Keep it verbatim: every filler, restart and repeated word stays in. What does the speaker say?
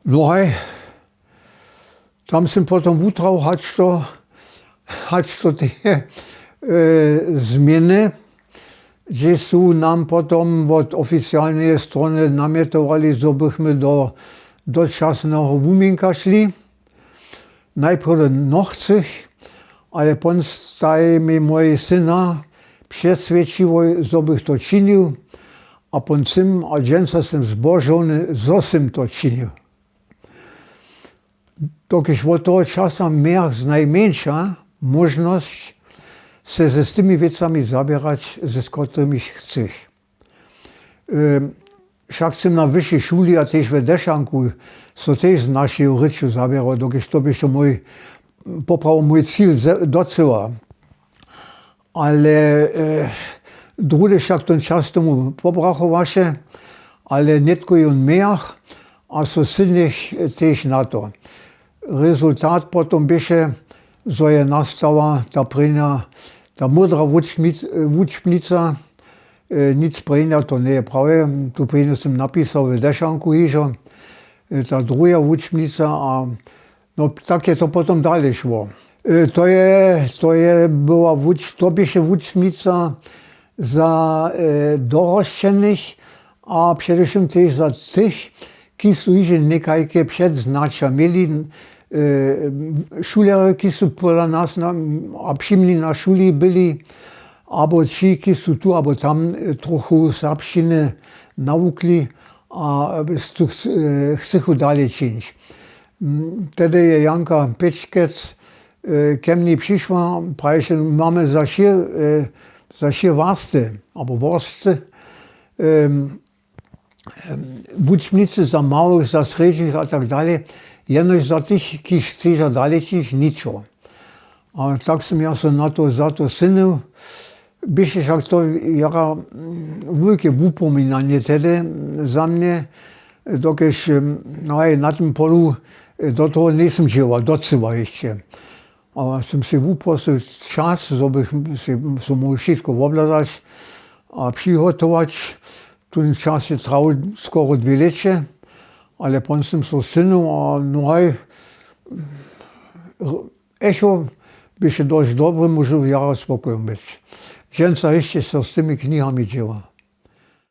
No haj, tam sym potom wutrał hač to hač to te změny, hdźež su nam potom wot oficialneje strony namjetowali, zo bychmy do dočasneho wuměnka šli. Najprjedy nochcych, ale pon staj mi mój syna přeswědčiłoj, zo bych to činił. A pon sym a dźensa sym zbožowny, zo sym to činił. Dokelž wot toho časa mějach znajmjeńša móžnosć se z tymi wěcami zaběrać, z kotrymiž chcych. Wšak sym na wyšej šuli a tež w dešanku so tež z našeju rěču zaběrał, dokelž to běše mój, poprawom mój cil docyła. Ale druhdy wšak ten čas tomu pobrachowaše. Ale nětko jón mějach a so synjech tež na to. Rezultat potom běše, zo je nastała ta prěnja, ta módra wučbnica. Nic prěnja to njeje prawje, tu prěnju sym napisał w dešanku hižo. Ta druha wučbnica a no tak je to potom dale šło. To je to je była to běše wučbnica za dorosćenych a předewšěm tež za tych, kiž su hižo někajke předznaća měli, šulerjo kiž su pola nas a přimni na šuli byli, abo ći kiž su tu abo tam trochu serbšćiny nawukli a chcychu dale čińć. Tehdy je janka pěčkec ke mni přišła, praješe, mamy za wšě warsty abo worscy, wučbnicy za małych, za srjedźnych a tak dalej, jenož za tych kiž chceža dale čińć ničo. A tak sym ja so na to za to synył. Běše wšak to jara wulke wupominanje tehdy za mnje, dokelž na tym polu do toho njejsym dźěłał docyła hišće. A sym sej wuprosył čas zo bych sej so móhł wšitko wobhladać a přihotować. Tón čas je trał skoro dwě lěće. Ale pon sym so synył a no haj, echo běše dosć dobre, móžu jara spokojom być. Dźensa hišće so z tymi knihami dźěła.